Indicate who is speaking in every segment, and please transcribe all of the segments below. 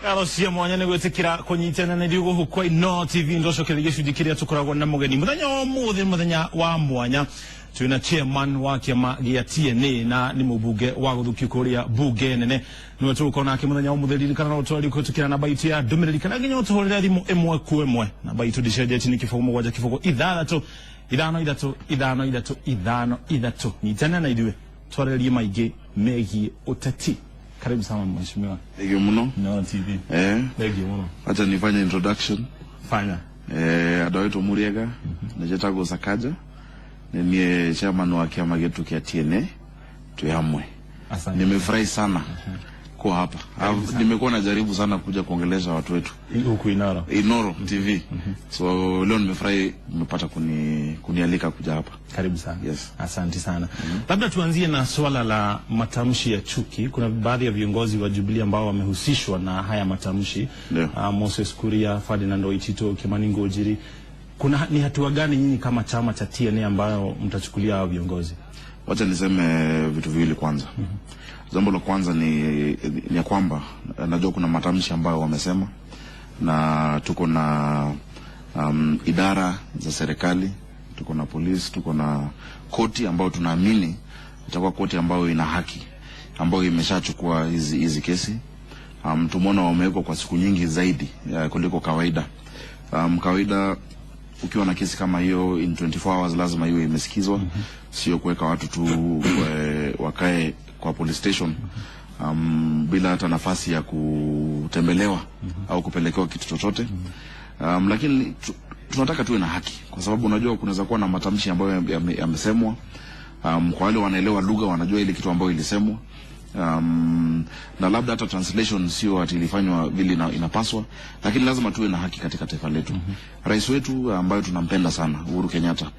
Speaker 1: Ngatho cia mwanya nĩ gwĩtĩkĩra kũnyitana na ithuĩ gũkũ kwa Inooro TV. Ndocokeria gĩcunjĩ kĩrĩa tũkoragwo na mũgeni mũthenya wa ũmũthĩ, mũthenya wa mwanya. Twĩna chairman wa kĩama gĩa TNA na nĩ mũmbunge wa gũthukio kũrĩa bunge nene, nĩwe tũgũkorwo nake mũthenya wa ũmũthĩ. Ririkana no ũtwari kũhĩtũkĩra namba itũ ya ndũmĩrĩri kana nginya ũtũhũrĩre thimũ ĩmwe kwa ĩmwe. Namba itũ ndĩcenjetie, nĩ 07006535353. Nyitana na ithuĩ twarĩrĩrie maingĩ megiĩ ũteti. Karibu sana, mheshimiwa.
Speaker 2: Thank you muno.
Speaker 1: Inooro TV. Thank you muno.
Speaker 2: Acha nifanye introduction.
Speaker 1: Fanya.
Speaker 2: Andũ aitũ mũrĩega, nĩnjĩtagwo Sakaja, nĩ niĩ chairman wa kĩama gĩtu kĩa TNA. Twĩ hamwe.
Speaker 1: Asante.
Speaker 2: Nimefurahi sana kuwa hapa. Nimekuwa najaribu sana kuja kuongelesha watu wetu
Speaker 1: huku Inooro.
Speaker 2: Inooro TV. So leo nimefurahi nimepata kunialika kuja hapa.
Speaker 1: Karibu sana.
Speaker 2: Yes.
Speaker 1: Asante sana. Labda tuanzie na swala la matamshi ya chuki. Kuna baadhi ya viongozi wa Jubilee ambao wamehusishwa na haya matamshi.
Speaker 2: Ndio.
Speaker 1: Moses Kuria, Ferdinand Waititu, Kimani Ngunjiri. Kuna ni hatua gani nyinyi kama chama cha TNA ambayo mtachukulia hao viongozi?
Speaker 2: Wacha niseme vitu viwili kwanza. Jambo la kwanza ni ya kwamba najua kuna matamshi ambayo wamesema, na tuko na idara za serikali, tuko na polisi, tuko na koti ambayo tunaamini itakuwa koti ambayo ina haki, ambayo imeshachukua hizi kesi. Tumeona wamewekwa kwa siku nyingi zaidi kuliko kawaida. Kawaida ukiwa na kesi kama hiyo, in 24 hours lazima iwe imesikizwa. Sio kuweka watu tu wakae kwa police station bila hata nafasi ya kutembelewa au kupelekewa kitu chochote. Lakini tunataka tuwe na haki, kwa sababu unajua kunaweza kuwa na matamshi ambayo yamesemwa. Kwa wale wanaelewa lugha wanajua ile kitu ambayo ilisemwa, na labda hata translation sio ati ilifanywa vile inapaswa, lakini lazima tuwe na haki katika taifa letu. Rais wetu ambayo tunampenda sana, Uhuru Kenyatta,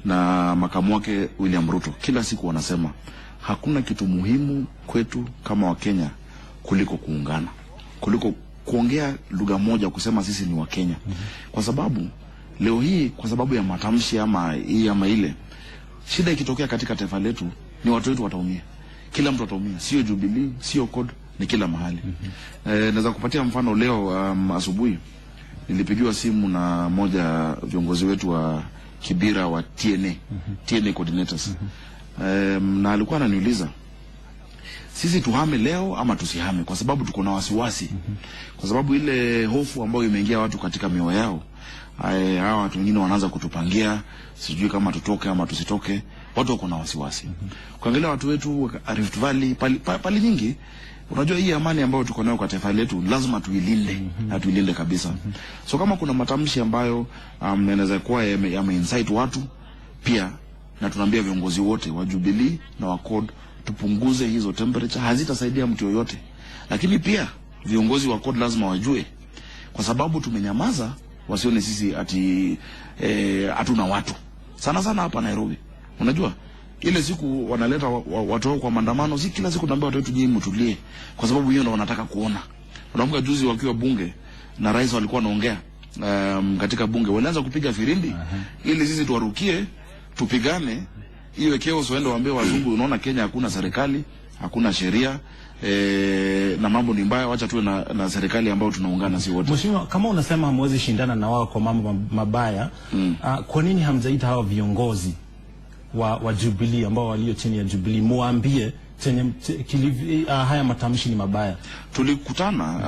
Speaker 2: na makamu wake William Ruto, kila siku wanasema hakuna kitu muhimu kwetu kama Wakenya kuliko kuungana, kuliko kuongea lugha moja, kusema sisi ni Wakenya. Kwa sababu leo hii, kwa sababu ya matamshi ama hii ama ile, shida ikitokea katika taifa letu ni watu wetu wataumia. Kila mtu ataumia, sio Jubilee, sio CORD, ni kila mahali. Naweza kupatia mfano leo asubuhi nilipigiwa simu na moja viongozi wetu wa Kibera wa TNA, TNA coordinators. Na alikuwa ananiuliza sisi tuhame leo ama tusihame, kwa sababu tuko na wasiwasi, kwa sababu ile hofu ambayo imeingia watu katika mioyo yao. Hawa watu wengine wanaanza kutupangia, sijui kama tutoke ama tusitoke. Watu wako na wasiwasi. Kuangalia watu wetu Rift Valley, pali nyingi, unajua hii amani ambayo tuko nayo kwa taifa letu lazima tuilinde na tuilinde kabisa. So kama kuna matamshi ambayo yanaweza kuwa yame incite watu pia, na tunaambia viongozi wote wa Jubilee na wa CORD tupunguze hizo temperature, hazitasaidia mtu yoyote. Lakini pia viongozi wa CORD lazima wajue, kwa sababu tumenyamaza, wasione sisi ati hatuna watu. Sana sana hapa Nairobi. Unajua ile siku wanaleta watu wao kwa maandamano, si kila siku tunaambia watu wetu nyinyi mtulie, kwa sababu hiyo ndio wanataka kuona. Unakumbuka juzi wakiwa bunge na rais walikuwa wanaongea katika bunge, walianza kupiga firimbi ili sisi tuwarukie tupigane, iwe chaos, waende waambie wazungu, unaona Kenya hakuna serikali, hakuna sheria, na mambo ni mbaya, wacha tuwe na serikali ambayo tunaungana si wote.
Speaker 1: Mheshimiwa, kama unasema hamwezi shindana na wao kwa mambo mabaya, kwa nini hamjaita hawa viongozi wa Jubilee ambao walio chini ya Jubilee muambie haya matamshi ni mabaya?
Speaker 2: Tulikutana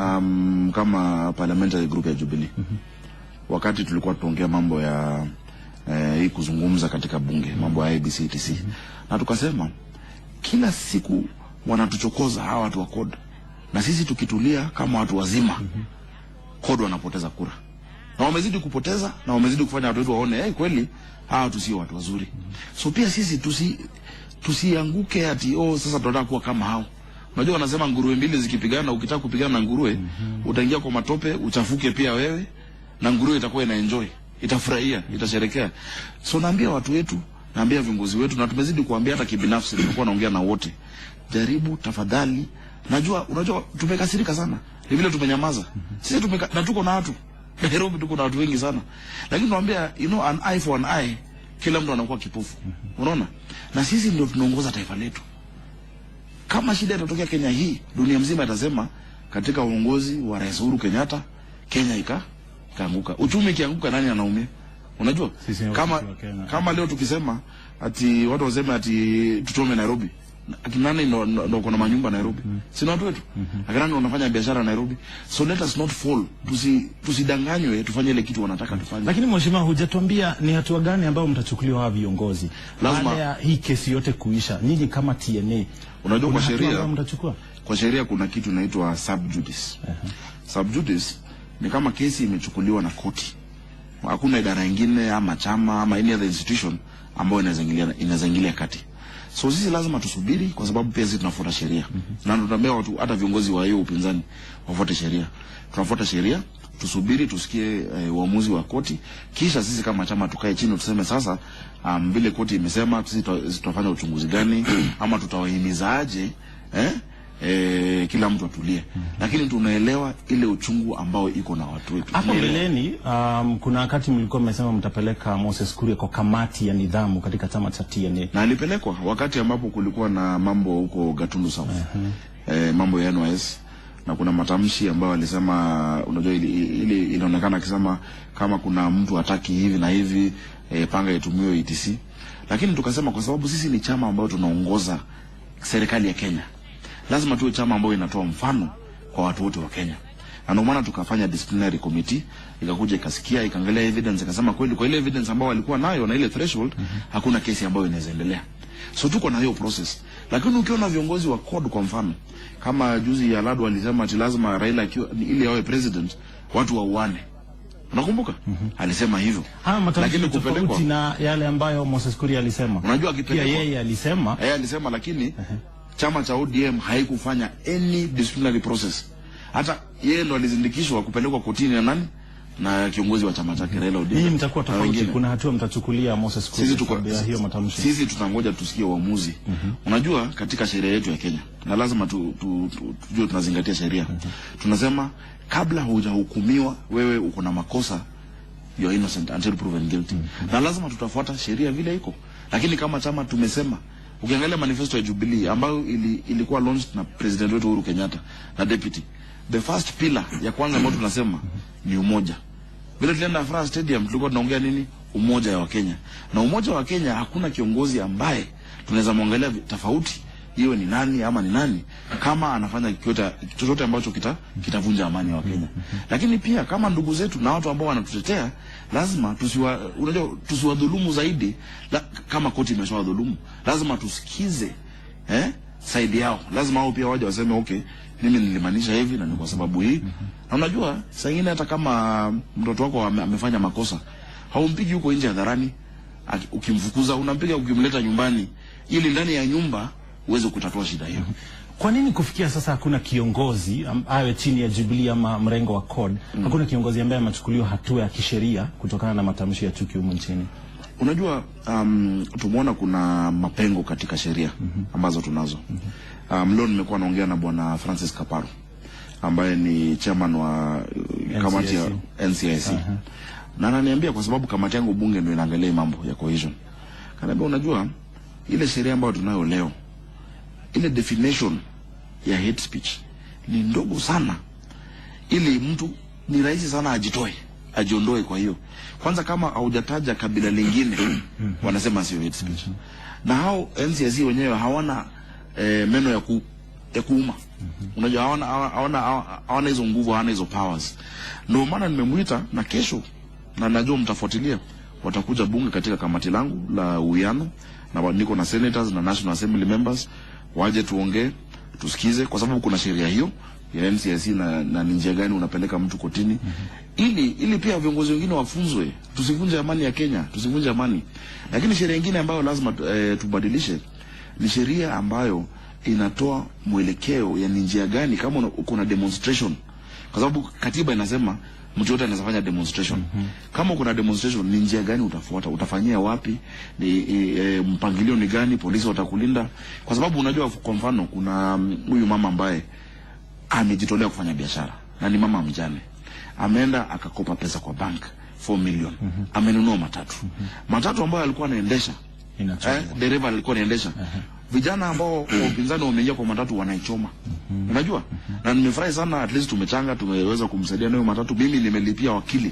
Speaker 2: kama parliamentary group ya Jubilee. Wakati tulikuwa tunaongea mambo ya hii kuzungumza katika bunge, mambo ya IEBC ETC. Na tukasema kila siku wanatuchokoza hawa watu wa CORD, na sisi tukitulia kama watu wazima, CORD wanapoteza kura, na wamezidi kupoteza, na wamezidi kufanya watu wetu waone hey, kweli hawa watu sio watu wazuri. So pia sisi tusianguke ati oh, sasa tunataka kuwa kama hao. Unajua wanasema nguruwe mbili zikipigana, ukitaka kupigana na nguruwe utaingia kwa matope, uchafuke pia wewe, na nguruwe itakuwa ina enjoy, itafurahia, itasherekea. So naambia watu wetu, naambia viongozi wetu, na tumezidi kuambia hata kibinafsi, tumekuwa naongea na wote, jaribu tafadhali. Najua unajua tumekasirika sana, ni vile tumenyamaza. Sisi na tuko na watu Nairobi, tuko na watu wengi sana, lakini tunaambia an eye for an eye, kila mtu anakuwa kipofu. Unaona? Na sisi ndio tunaongoza taifa letu. Kama shida itatokea Kenya hii, dunia mzima itasema Katika uongozi wa Rais Uhuru Kenyatta, Kenya ikaanguka. Uchumi ikianguka, nani anaumia? Unajua,
Speaker 1: Sisi ni
Speaker 2: kama
Speaker 1: watu wa Kenya.
Speaker 2: Kama leo tukisema ati watu waseme ati tuchome Nairobi, akina nani ndo kuna manyumba Nairobi? Si ni watu wetu? Akina nani wanafanya biashara Nairobi? So let us not fall, tusidanganywe tufanye ile kitu wanataka tufanye.
Speaker 1: Lakini mheshimiwa, hujatuambia ni hatua gani ambayo mtachukuliwa hawa viongozi baada ya hii kesi yote kuisha. Nyinyi kama TNA,
Speaker 2: Unajua
Speaker 1: kuna
Speaker 2: kwa
Speaker 1: hatua
Speaker 2: sheria
Speaker 1: ambayo mtachukua?
Speaker 2: Kwa sheria kuna kitu inaitwa sub judice. Sub judice ni kama kesi imechukuliwa na koti, hakuna idara ingine ama chama ama any other institution ambayo inaweza ingilia kati. So sisi lazima tusubiri, kwa sababu pia sisi tunafuata sheria na tunaambia watu, hata viongozi wa hiyo upinzani wafuate sheria. Tunafuata sheria, tusubiri tusikie uamuzi wa koti, kisha sisi kama chama tukae chini tuseme sasa, vile koti imesema, sisi tutafanya uchunguzi gani ama tutawahimizaje kila mtu atulie, lakini tunaelewa ile uchungu ambao iko na watu wetu.
Speaker 1: Hapo
Speaker 2: Tunaelewa.
Speaker 1: mbeleni kuna wakati mlikuwa mmesema mtapeleka Moses Kuria kwa kamati ya nidhamu katika chama cha TNA.
Speaker 2: Na alipelekwa wakati ambapo kulikuwa na mambo huko Gatundu South, mambo ya NYS, na kuna matamshi ambayo alisema, unajua ili ilionekana akisema kama kuna mtu hataki hivi na hivi, panga itumiwe etc. Lakini tukasema kwa sababu sisi ni chama ambayo tunaongoza serikali ya Kenya, lazima tuwe chama ambayo inatoa mfano kwa watu wote wa Kenya, na ndio maana tukafanya disciplinary committee, ikakuja ikasikia, ikaangalia evidence, ikasema kweli kwa ile evidence ambayo walikuwa nayo na ile threshold, hakuna kesi ambayo inaweza endelea. So tuko na hiyo process, lakini ukiona viongozi wa CORD, kwa mfano kama juzi ya Lado alisema ati lazima Raila akiwa ili awe president watu wauane, unakumbuka? Alisema hivyo.
Speaker 1: Haya matamshi
Speaker 2: Lakini
Speaker 1: ni tofauti
Speaker 2: kupelekwa
Speaker 1: na yale ambayo Moses Kuria alisema.
Speaker 2: Unajua
Speaker 1: Pia
Speaker 2: akipelekwa
Speaker 1: yeye alisema
Speaker 2: yeye alisema, lakini chama cha ODM haikufanya any disciplinary process. Hata yeye ndo alisindikishwa kupelekwa kotini na nani? Na kiongozi wa chama chake Raila Odinga.
Speaker 1: Nyinyi mtakuwa
Speaker 2: Na
Speaker 1: tofauti.
Speaker 2: wengine.
Speaker 1: Kuna hatua mtachukulia Moses Kuria
Speaker 2: Sisi tuko
Speaker 1: sababu ya hiyo matamshi?
Speaker 2: Sisi tutangoja tusikie uamuzi. Unajua katika sheria yetu ya Kenya, na lazima tujue tunazingatia sheria. Tunasema kabla hujahukumiwa wewe uko na makosa, you are innocent until proven guilty. Na lazima tutafuata sheria vile iko. Lakini kama chama tumesema, ukiangalia manifesto ya Jubilee ambayo ilikuwa launched na president wetu Uhuru Kenyatta na deputy, the first pillar ya kwanza ambayo tunasema ni umoja. Vile tulienda Afraha Stadium tulikuwa tunaongea nini? Umoja wa Kenya. Na umoja wa Kenya, hakuna kiongozi ambaye tunaweza muangalia tofauti, iwe ni nani ama ni nani, kama anafanya chochote ambacho kitavunja amani ya Wakenya. Lakini pia kama ndugu zetu na watu ambao wanatutetea, lazima unajua tusiwadhulumu zaidi kama koti imeshawadhulumu, lazima tusikize side yao. Lazima wao pia waje waseme, "Okay, mimi nilimaanisha hivi na ni kwa sababu hii." Na unajua saa ingine hata kama mtoto wako amefanya makosa, haumpigi huko nje hadharani. Ukimfukuza, unampiga ukimleta nyumbani, ili ndani ya nyumba uweze kutatua shida hiyo.
Speaker 1: Kwa nini kufikia sasa hakuna kiongozi awe chini ya Jubilee ama mrengo wa CORD, hakuna kiongozi ambaye amechukuliwa hatua ya kisheria kutokana na matamshi ya chuki humu nchini?
Speaker 2: Unajua, tumeona kuna mapengo katika sheria ambazo tunazo. Leo nimekuwa naongea na bwana Francis Kaparo ambaye ni chairman wa kamati ya NCIC, na ananiambia, kwa sababu kamati yangu bunge ndio inaangalia hii mambo ya cohesion. Kaniambia, unajua ile sheria ambayo tunayo leo, ile definition ya hate speech ni ndogo sana, ili mtu ni rahisi sana ajitoe, ajiondoe. Kwa hiyo kwanza, kama haujataja kabila lingine, wanasema sio hate speech, na hao NCIC wenyewe hawana meno ya kuuma. Unajua hawana hizo nguvu, hawana hizo powers. Ndio maana nimemwita, na kesho, na najua mtafuatilia, watakuja bunge katika kamati langu la uwiano, na niko na senators na National Assembly members, waje tuongee, tusikize, kwa sababu kuna sheria hiyo ya NCIC na ni njia gani unapeleka mtu kotini, ili pia viongozi wengine wafunzwe, tusivunje amani ya Kenya, tusivunje amani. Lakini sheria nyingine ambayo lazima tubadilishe ni sheria ambayo inatoa mwelekeo ya ni njia gani kama uko na demonstration, kwa sababu katiba inasema mtu yote anaweza fanya demonstration. Kama uko na demonstration, ni njia gani utafuata, utafanyia wapi, ni mpangilio ni gani, polisi watakulinda? Kwa sababu unajua, kwa mfano, kuna huyu mama ambaye amejitolea kufanya biashara na ni mama mjane, ameenda akakopa pesa kwa bank 4 million, amenunua matatu, matatu ambayo alikuwa anaendesha
Speaker 1: Inachomwa.
Speaker 2: Dereva alikuwa anaendesha. Vijana ambao wa upinzani wameingia kwa matatu wanaichoma. Unajua? Na nimefurahi sana, at least tumechanga, tumeweza kumsaidia nayo matatu. Mimi nimelipia wakili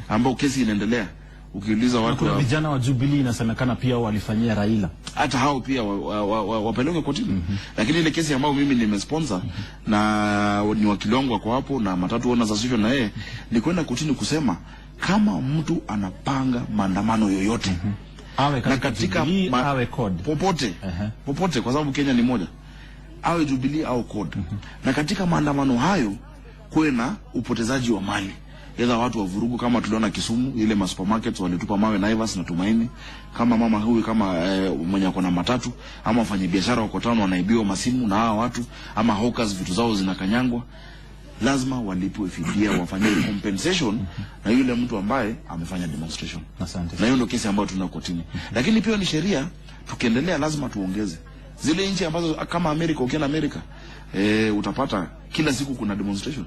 Speaker 2: ambao kesi inaendelea. Ukiuliza watu
Speaker 1: Kuna vijana wa Jubilee inasemekana pia walifanyia Raila.
Speaker 2: Hata hao pia wapelekwe kotini. Lakini ile kesi ambayo mimi nimesponsor na ni wakili wangu wako hapo na matatu owners association na yeye, ni kwenda kotini kusema kama mtu anapanga maandamano yoyote
Speaker 1: awe
Speaker 2: na
Speaker 1: katika
Speaker 2: katika
Speaker 1: Jubilee, awe CORD.
Speaker 2: Popote. Popote, kwa sababu Kenya ni moja, awe Jubilee au CORD. Na katika maandamano hayo kuwe na upotezaji wa mali, either watu wavurugu kama tuliona Kisumu, ile ma supermarkets walitupa mawe Naivas na Tumaini, kama mama huyu kama mwenye ako na matatu ama wafanyabiashara wako tano wanaibiwa masimu na hawa watu, ama hawkers vitu zao zinakanyangwa, lazima walipwe fidia, wafanyiwe compensation na yule mtu ambaye amefanya demonstration.
Speaker 1: Asante.
Speaker 2: Na hiyo ndio kesi ambayo tuna kotini. Lakini pia ni sheria, tukiendelea lazima tuongeze. Zile nchi ambazo kama Amerika, ukienda Amerika, utapata kila siku kuna demonstration.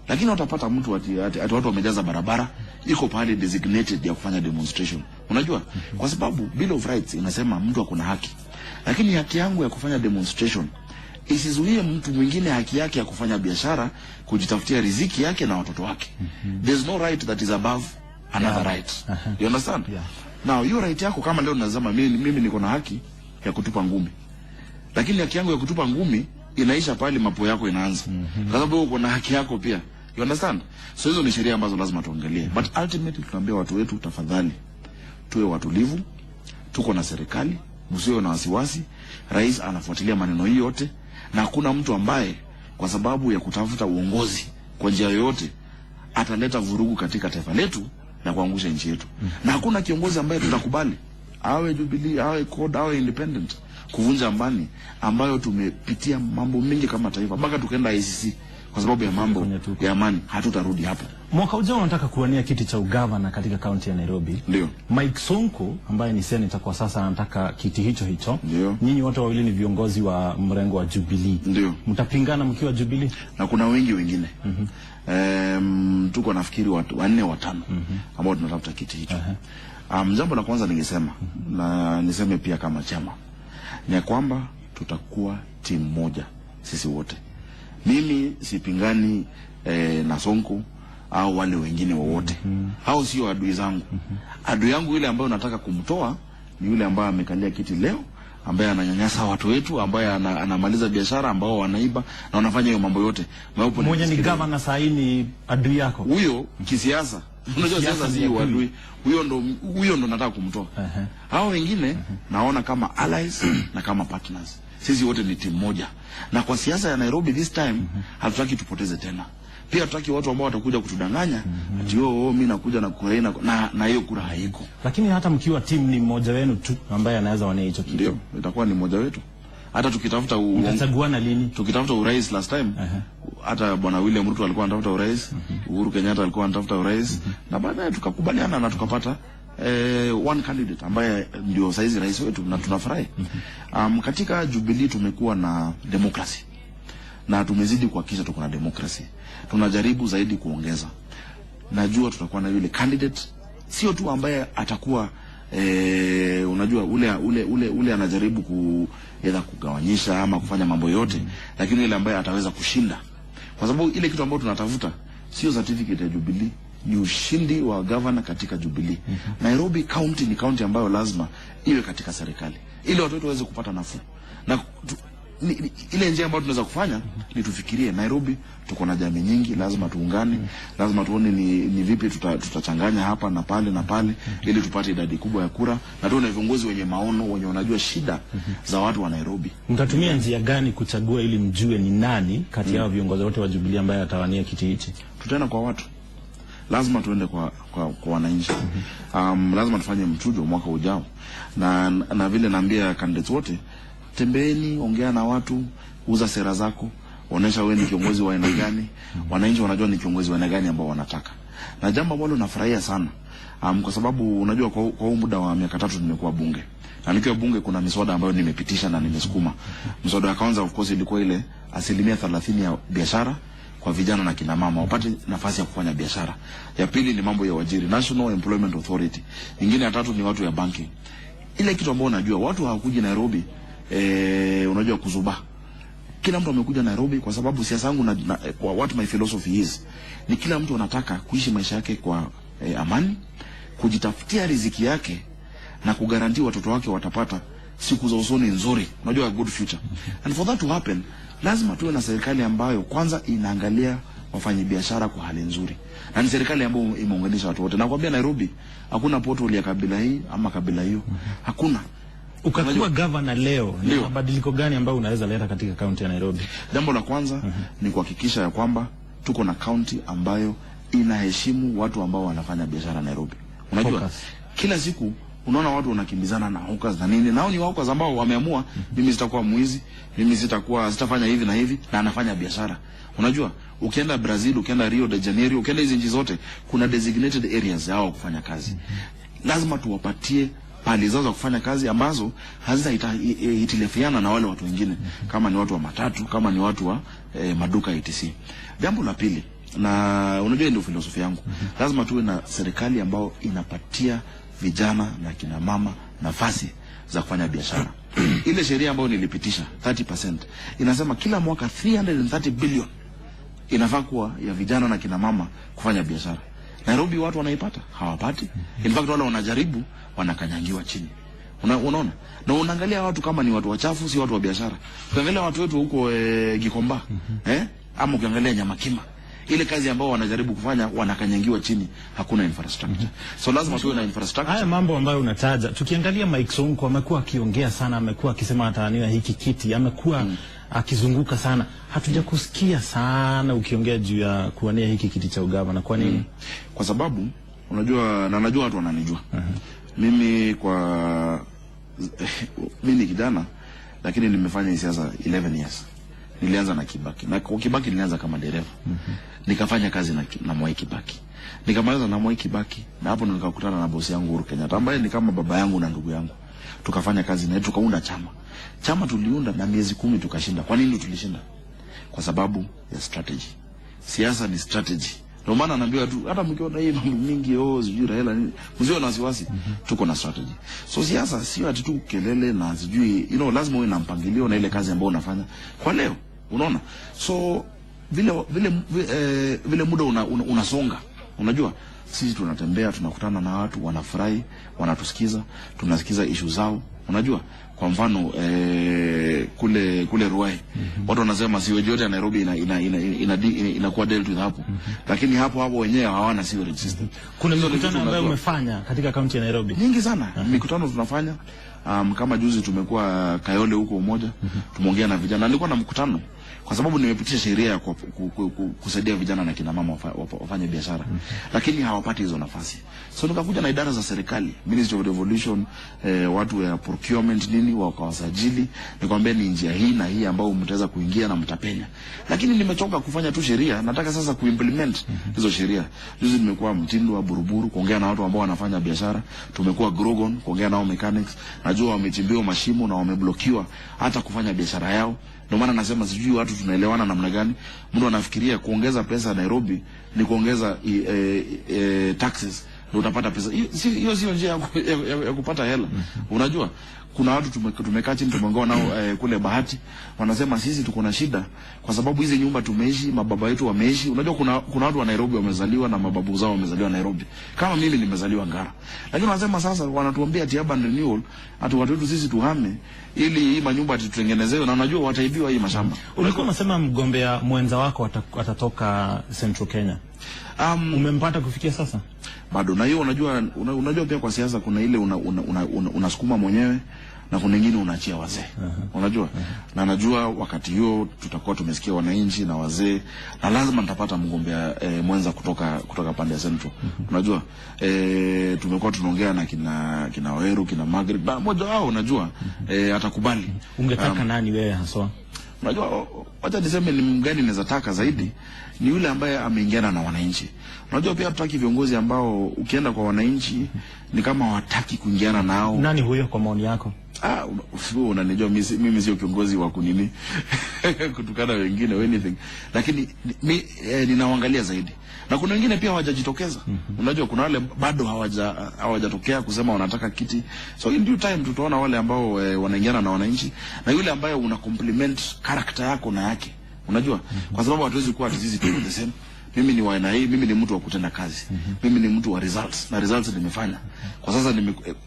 Speaker 2: Lakini utapata mtu ati watu wamejaza barabara, iko pahali designated ya kufanya demonstration. Unajua? Kwa sababu Bill of Rights inasema mtu ako na haki. Lakini haki yangu ya kufanya demonstration isizuie mtu mwingine haki yake ya kufanya biashara, kujitafutia riziki yake na watoto wake. There's no right that is above another right. You understand?
Speaker 1: Yeah.
Speaker 2: Now, hiyo right yako kama leo nazama mimi niko na haki ya kutupa ngumi. Lakini haki yangu ya kutupa ngumi inaisha pale mapo yako inaanza. Kwa sababu uko na haki yako pia. You understand? So hizo ni sheria ambazo lazima tuangalie. But ultimately tunaambia watu wetu, tafadhali tuwe watulivu. Tuko na serikali, msiwe na wasiwasi. Rais anafuatilia maneno hii yote, na hakuna mtu ambaye kwa sababu ya kutafuta uongozi kwa njia yoyote ataleta vurugu katika taifa letu na kuangusha nchi yetu. Na hakuna kiongozi ambaye tutakubali, awe Jubilee, awe CORD, awe independent, kuvunja amani ambayo tumepitia mambo mengi kama taifa mpaka tukaenda ICC kwa sababu ya mambo
Speaker 1: Kwenye tuko.
Speaker 2: ya amani. Hatutarudi hapo.
Speaker 1: Mwaka ujao unataka kuwania kiti cha ugavana katika kaunti ya Nairobi.
Speaker 2: Ndio.
Speaker 1: Mike Sonko ambaye ni senator kwa sasa anataka kiti hicho hicho.
Speaker 2: Ndio.
Speaker 1: Nyinyi wote wawili ni viongozi wa mrengo wa Jubilee.
Speaker 2: Ndio.
Speaker 1: Mtapingana mkiwa Jubilee?
Speaker 2: Na kuna wengi wengine. Tuko nafikiri watu 4 5 ambao tunatafuta kiti hicho. Jambo la kwanza ningesema na niseme pia kama chama ni ya kwamba tutakuwa timu moja sisi wote. Mimi sipingani na Sonko au wale wengine wowote. Hao sio adui zangu. Adui yangu yule ambaye nataka kumtoa ni yule ambaye amekalia kiti leo, ambaye ananyanyasa watu wetu, ambaye anamaliza biashara, ambao wanaiba na wanafanya hiyo mambo yote.
Speaker 1: Mmoja ni
Speaker 2: Nisikilize.
Speaker 1: gavana saa hii ni adui yako.
Speaker 2: Huyo kisiasa. Unajua
Speaker 1: Kisiasa
Speaker 2: siasa
Speaker 1: ni
Speaker 2: si
Speaker 1: adui.
Speaker 2: adui. Huyo ndo nataka kumtoa. Hao wengine naona kama allies na kama partners. Sisi wote ni timu moja. Na kwa siasa ya Nairobi this time hatutaki tupoteze tena. Pia hatutaki watu ambao watakuja kutudanganya ati oh, mimi nakuja na kura na hiyo kura haiko.
Speaker 1: Lakini hata mkiwa timu ni mmoja wenu tu ambaye anaweza wania hicho kiti.
Speaker 2: Ndio, itakuwa ni mmoja wetu. Hata tukitafuta
Speaker 1: Mtachaguana lini?
Speaker 2: Tukitafuta urais last time, hata Bwana William Ruto alikuwa anatafuta urais, Uhuru Kenyatta alikuwa anatafuta urais, na baadaye tukakubaliana na tukapata one candidate ambaye ndio saizi rais wetu na tunafurahi. Katika Jubilee tumekuwa na democracy na tumezidi kuhakikisha tuko na democracy. Tunajaribu zaidi kuongeza. Najua tutakuwa na yule candidate sio tu ambaye atakuwa unajua ule anajaribu either kugawanyisha ama kufanya mambo yote, lakini yule ambaye ataweza kushinda. Kwa sababu ile kitu ambayo tunatafuta sio certificate ya Jubilee, ni ushindi wa governor katika Jubilee. Nairobi County ni county ambayo lazima iwe katika serikali ili watoto waweze kupata nafuu. Na ile njia ambayo tunaweza kufanya ni tufikirie Nairobi tuko na jamii nyingi, lazima tuungane, lazima tuone ni vipi tutachanganya hapa na pale na pale ili tupate idadi kubwa ya kura na tuone viongozi wenye maono, wenye wanajua shida za watu wa Nairobi.
Speaker 1: Mtatumia njia gani kuchagua ili mjue ni nani kati yao viongozi wote wa Jubilee ambaye atawania kiti hichi?
Speaker 2: Tutaenda kwa watu. Lazima tuende kwa wananchi. Lazima tufanye mchujo mwaka ujao. Na vile naambia candidates wote, tembeeni, ongea na watu, uza sera zako, onesha wewe ni kiongozi wa aina gani. Wananchi wanajua ni kiongozi wa aina gani ambao wanataka. Na jambo ambalo nafurahia sana, kwa sababu unajua kwa huu muda wa miaka 3 nimekuwa bunge. Na nikiwa bunge kuna miswada ambayo nimepitisha na nimesukuma. Mswada wa kwanza of course ilikuwa ile 30% ya biashara kwa vijana na kina mama wapate nafasi ya kufanya biashara. Ya pili ni mambo ya uajiri, National Employment Authority. Nyingine ya tatu ni watu ya banking. Ile kitu ambayo unajua watu hawakuji Nairobi unajua kuzubaa. Kila mtu amekuja Nairobi kwa sababu siasa yangu kwa what my philosophy is ni kila mtu anataka kuishi maisha yake kwa amani, kujitafutia riziki yake na kuguarantee watoto wake watapata siku za usoni nzuri, unajua, a good future. And for that to happen, lazima tuwe na serikali ambayo kwanza inaangalia wafanyabiashara kwa hali nzuri, na ni serikali ambayo imeunganisha watu wote. Nakwambia Nairobi hakuna pothole ya kabila hii ama kabila hiyo, hakuna.
Speaker 1: Ukakuwa gavana leo, ni
Speaker 2: Ndio.
Speaker 1: mabadiliko gani ambayo unaweza leta katika kaunti ya Nairobi?
Speaker 2: Jambo la kwanza ni kuhakikisha ya kwamba tuko na kaunti ambayo inaheshimu watu ambao wanafanya biashara Nairobi. Unajua,
Speaker 1: Focus.
Speaker 2: kila siku unaona watu wanakimbizana na hawkers na nini, nao ni hawkers ambao wameamua, mimi sitakuwa mwizi, mimi sitafanya hivi na hivi, na anafanya biashara. Unajua, ukienda Brazil, ukienda Rio de Janeiro, ukienda hizi nchi zote, kuna designated areas yao kufanya kazi. Lazima tuwapatie pali zao za kufanya kazi ambazo hazitahitilafiana na wale watu wengine, kama ni watu wa matatu, kama ni watu wa maduka etc. Jambo la pili, na unajua ndio philosophy yangu, lazima tuwe na serikali ambayo inapatia vijana na kina mama nafasi za kufanya biashara. Ile sheria ambayo nilipitisha 30% inasema kila mwaka 330 billion inafaa kuwa ya vijana na kina mama kufanya biashara. Nairobi watu wanaipata? Hawapati. In fact wale wanajaribu wanakanyangiwa chini. Unaona? Na unaangalia watu kama ni watu wachafu, si watu wa biashara. Ukiangalia watu wetu huko Gikomba, ama ukiangalia Nyamakima, ile kazi ambao wanajaribu kufanya wanakanyangiwa chini, hakuna infrastructure. So lazima tuwe na infrastructure.
Speaker 1: Haya mambo ambayo unataja, tukiangalia Mike Sonko amekuwa akiongea sana, amekuwa akisema ataania hiki kiti, amekuwa akizunguka sana. Hatujakusikia sana ukiongea juu ya kuwania hiki kiti cha ugavana. Kwa nini?
Speaker 2: Kwa sababu unajua, na najua watu wananijua. Mimi kwa mimi ni kijana lakini nimefanya siasa 11 years. Nilianza na Kibaki. Na kwa Kibaki nilianza kama dereva. Nikafanya kazi na Mwai Kibaki. Nikamaliza na Mwai Kibaki na hapo ndo nikakutana na bosi yangu Uhuru Kenyatta ambaye ni kama baba yangu na ndugu yangu. Tukafanya kazi naye, tukaunda chama. Chama tuliunda na miezi 10 tukashinda. Kwa nini tulishinda? Kwa sababu ya strategy. Siasa ni strategy. Ndio maana naambiwa tu hata mkiona hii mambo mingi, oh, sijui Raila nini, msiwe na wasiwasi, tuko na strategy. So siasa sio ati tu kelele na sijui, lazima uwe na mpangilio na ile kazi ambayo unafanya kwa leo, unaona? So vile muda unasonga, unajua sisi tunatembea, tunakutana na watu, wanafurahi, wanatusikiza, tunasikiza issue zao. Unajua, kwa mfano kule Ruai watu wanasema sewage yote ya Nairobi inakuwa dealt with hapo, lakini hapo hapo wenyewe hawana sewerage system.
Speaker 1: Kuna
Speaker 2: Hizo ni
Speaker 1: mikutano
Speaker 2: vitu
Speaker 1: ambayo
Speaker 2: unajua.
Speaker 1: umefanya katika kaunti ya Nairobi?
Speaker 2: Nyingi sana mikutano tunafanya. Kama juzi tumekuwa Kayole huko Umoja, tumeongea na vijana. Nilikuwa na mkutano kwa sababu nimepitisha sheria ya kusaidia vijana na kina mama wafanye biashara, lakini hawapati hizo nafasi. So nikakuja na idara za serikali, Ministry of Devolution, watu ya procurement nini, wakawasajili, nikamwambia ni njia hii na hii ambayo mtaweza kuingia na mtapenya. Lakini nimechoka kufanya tu sheria, nataka sasa kuimplement hizo sheria. Juzi nimekuwa Mtindo wa Buruburu kuongea na watu ambao wanafanya biashara, tumekuwa Grogon kuongea nao mechanics, najua wamechimbiwa mashimo na wameblokiwa hata kufanya biashara yao. Ndio maana nasema sijui watu tunaelewana namna gani. Mtu anafikiria kuongeza pesa Nairobi ni kuongeza taxes ndio utapata pesa. Hiyo sio njia ya kupata hela. Unajua kuna watu tumekaa chini tumeongea nao kule Bahati, wanasema sisi tuko na shida kwa sababu hizi nyumba tumeishi, mababa yetu wameishi. Unajua kuna watu wa Nairobi wamezaliwa na mababu zao wamezaliwa Nairobi. Kama mimi nimezaliwa Ngara. Lakini wanasema sasa, wanatuambia ati urban renewal, ati watu wetu sisi tuhame ili hii manyumba tutengenezewe, na unajua wataibiwa hii mashamba.
Speaker 1: Ulikuwa unasema mgombea mwenza wako atatoka Central Kenya. Umempata kufikia sasa?
Speaker 2: Bado. Na hiyo unajua, unajua pia kwa siasa kuna ile unasukuma mwenyewe na kuna ingine unaachia wazee. Unajua? Na najua wakati huo tutakuwa tumesikia wananchi na wazee, na lazima nitapata mgombea mwenza kutoka pande ya Central. Unajua? Tumekuwa tunaongea na kina Weru, kina Margaret, na mmoja wao unajua atakubali.
Speaker 1: Ungetaka nani wewe haswa?
Speaker 2: Unajua, wacha niseme ni mgani naweza taka zaidi ni yule ambaye ameingiana na wananchi. Unajua pia hatutaki viongozi ambao ukienda kwa wananchi ni kama hawataki kuingiana nao.
Speaker 1: Nani huyo kwa maoni yako?
Speaker 2: Ah, unanijua mimi sio kiongozi wa kunini kutukana wengine or anything, lakini ninawaangalia zaidi, na kuna wengine pia hawajajitokeza. Unajua kuna wale bado hawajatokea kusema wanataka kiti, so in due time tutaona wale ambao wanaingiana na wananchi na yule ambaye una complement character yako na yake, unajua, kwa sababu hatuwezi kuwa sisi tuko the same. Mimi ni wa aina hii, mimi ni mtu wa kutenda kazi. Mimi ni mtu wa results, na results nimefanya. Kwa sasa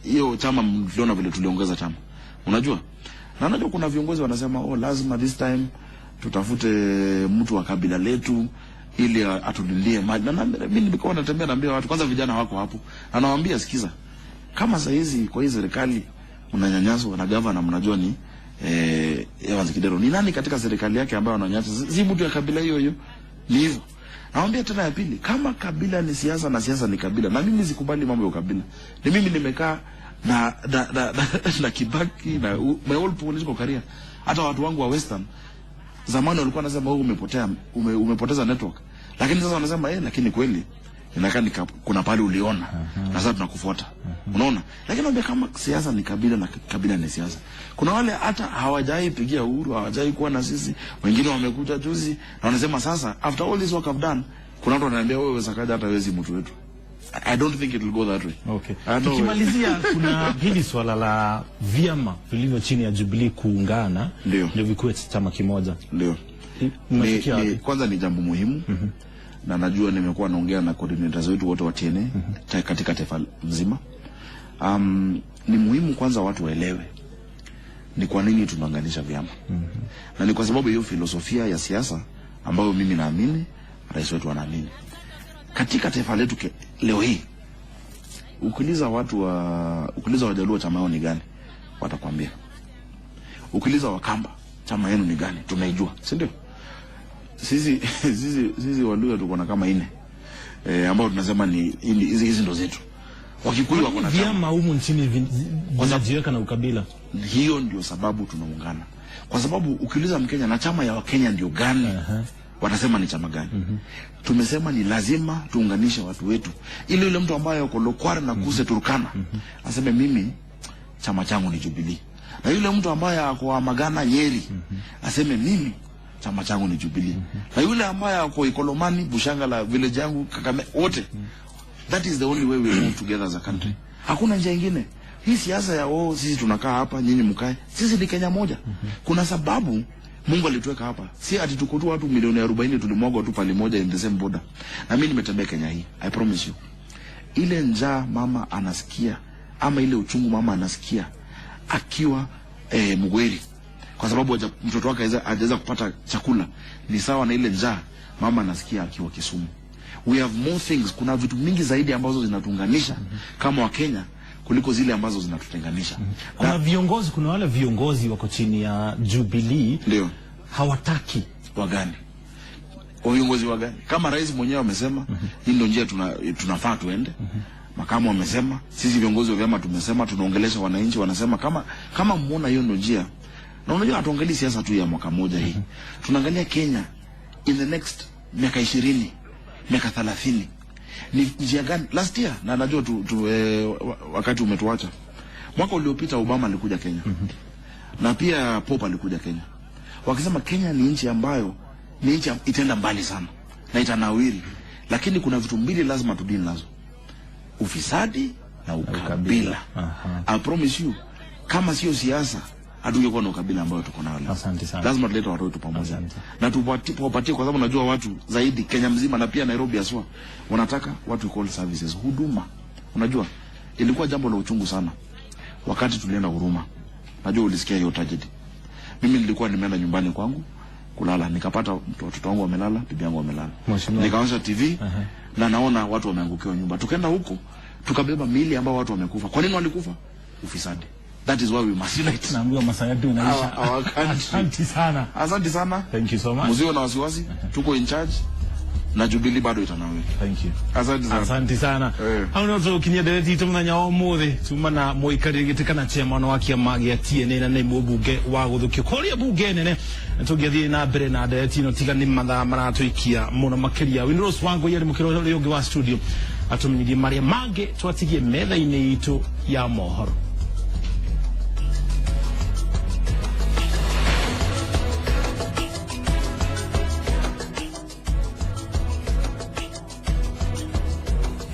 Speaker 2: hiyo chama mliona vile tuliongeza chama. Unajua? Na unajua kuna viongozi wanasema, oh, lazima this time tutafute mtu wa kabila letu ili atulindie mali. Na mimi nilikuwa natembea naambia watu, kwanza vijana wako hapo. Na nawaambia sikiza, kama saa hizi kwa hii serikali mnanyanyaswa na gavana, mnajua ni Evans Kidero. Ni nani katika serikali yake ambayo ananyanyasa? Si mtu ya kabila hiyo hiyo. Ni hivyo. Naambia tena ya pili, kama kabila ni siasa na siasa ni kabila, na mimi sikubali mambo ya kabila. Ni mimi nimekaa na Kibaki na my whole political career. Hata watu wangu wa Western zamani walikuwa wanasema wewe umepotea, umepoteza network. Lakini sasa wanasema lakini kweli inakaa kuna pale uliona. Na sasa tunakufuata. Unaona? Lakini naambia kama siasa ni kabila na kabila ni siasa. Kuna wale hata hawajai pigia Uhuru, hawajai kuwa na sisi. Wengine wamekuja juzi na wanasema sasa after all this work I've done, kuna watu wananiambia wewe Sakaja hata wezi mtu wetu. I don't think it will go that way.
Speaker 1: Okay. Tukimalizia kuna hili swala la vyama vilivyo chini ya Jubilee kuungana ndio vikuwe chama kimoja.
Speaker 2: Ndio. Kwanza ni jambo muhimu. Na najua nimekuwa naongea na coordinators wetu wote wa TNA katika taifa mzima. Ni muhimu kwanza watu waelewe ni kwa nini tunaunganisha vyama. Na ni kwa sababu hiyo filosofia ya siasa ambayo mimi naamini, rais wetu anaamini. Katika taifa letu leo hii, ukiuliza watu ukiuliza Wajaluo chama yao ni gani, watakwambia. Ukiuliza Wakamba chama yenu ni gani, tunaijua, si ndio? Sisi Waluya tuko na kama 4 ambao tunasema ni hizi ndo zetu. Wakikuyu wako na
Speaker 1: vyama humu nchini vinajiweka na ukabila.
Speaker 2: Hiyo ndio sababu tunaungana. Kwa sababu ukiuliza Mkenya na chama ya Wakenya ndio gani, watasema ni chama gani. Tumesema ni lazima tuunganishe watu wetu, ili yule mtu ambaye yuko Lokware na Kuse Turkana aseme mimi chama changu ni Jubilee, na yule mtu ambaye ako Magana Nyeri aseme mimi chama changu ni Jubilee, na yule ambaye ako Ikolomani Bushanga la village yangu Kakame, wote. That is the only way we move together as a country. Hakuna njia nyingine. Hii siasa ya sisi tunakaa hapa nyinyi mkae, sisi ni Kenya moja. Kuna sababu Mungu alituweka hapa. Si ati tuko tu watu milioni 40 tulimwaga tu pale moja in the same border. Na mimi nimetembea Kenya hii, I promise you. Ile njaa mama anasikia ama ile uchungu mama anasikia akiwa Mugweri, kwa sababu mtoto wake hajaweza kupata chakula, ni sawa na ile njaa mama anasikia akiwa Kisumu. We have more things, kuna vitu mingi zaidi ambazo zinatuunganisha kama wa Kenya kuliko zile ambazo zinatutenganisha.
Speaker 1: Kuna viongozi, kuna wale viongozi wako chini ya Jubilee
Speaker 2: ndio
Speaker 1: hawataki
Speaker 2: wagani. Viongozi wagani? Kama rais mwenyewe amesema hii ndio njia tunafaa tuende. Makamu amesema, sisi viongozi wa vyama tumesema, tunaongelesha wananchi wanasema kama muona hiyo ndio njia. Na unajua hatuangalii siasa tu ya mwaka mmoja hii. Tunaangalia Kenya in the next miaka 20, miaka 30. Ni njia gani? Last year, na najua wakati umetuacha. Mwaka uliopita Obama alikuja Kenya. Na pia Pope alikuja Kenya. Wakisema Kenya ni nchi ambayo ni nchi itaenda mbali sana na itanawiri. Lakini kuna vitu mbili lazima tudili nazo. Ufisadi na ukabila. I promise you, kama sio siasa hatungekuwa na ukabila ambao tuko nao leo.
Speaker 1: Asante sana.
Speaker 2: Lazima tulete watu wetu pamoja. Na tuwapatie, kwa sababu najua watu zaidi Kenya mzima na pia Nairobi aswa wanataka watu call services, huduma. Unajua ilikuwa jambo la uchungu sana wakati tulienda Huruma. Najua ulisikia hiyo tragedy. Mimi nilikuwa nimeenda nyumbani kwangu kulala, nikapata watoto wangu wamelala, bibi yangu wamelala. Nikaanza TV na naona watu wameangukiwa nyumba. Tukaenda huko tukabeba miili ambao watu wamekufa. Kwa nini walikufa? Ufisadi. That is why we must unite.
Speaker 1: Naambiwa masaa yetu inaisha. Asante sana.
Speaker 2: Asante sana.
Speaker 1: Thank you so much.
Speaker 2: Mzio na wasiwasi, tuko in charge na Jubilee bado itanawiri.
Speaker 1: Thank you.
Speaker 2: Asante sana.
Speaker 1: Asante sana. Hau no tukinyia ndereti itu muthenya wa umuthi tuma na muikariri giti kana chairman wa kiama gia TNA na ni mbunge wa guthukio kuria bunge nene tungĩthiĩ na mbere na ndereti ino tiga nĩ mathaa maratuikia mũno makĩria. Winrose Wangũi arĩ mũkĩra ũrĩa ũngĩ wa studio atumenyithie marĩa mangĩ twatigie metha-inĩ itũ ya mohoro.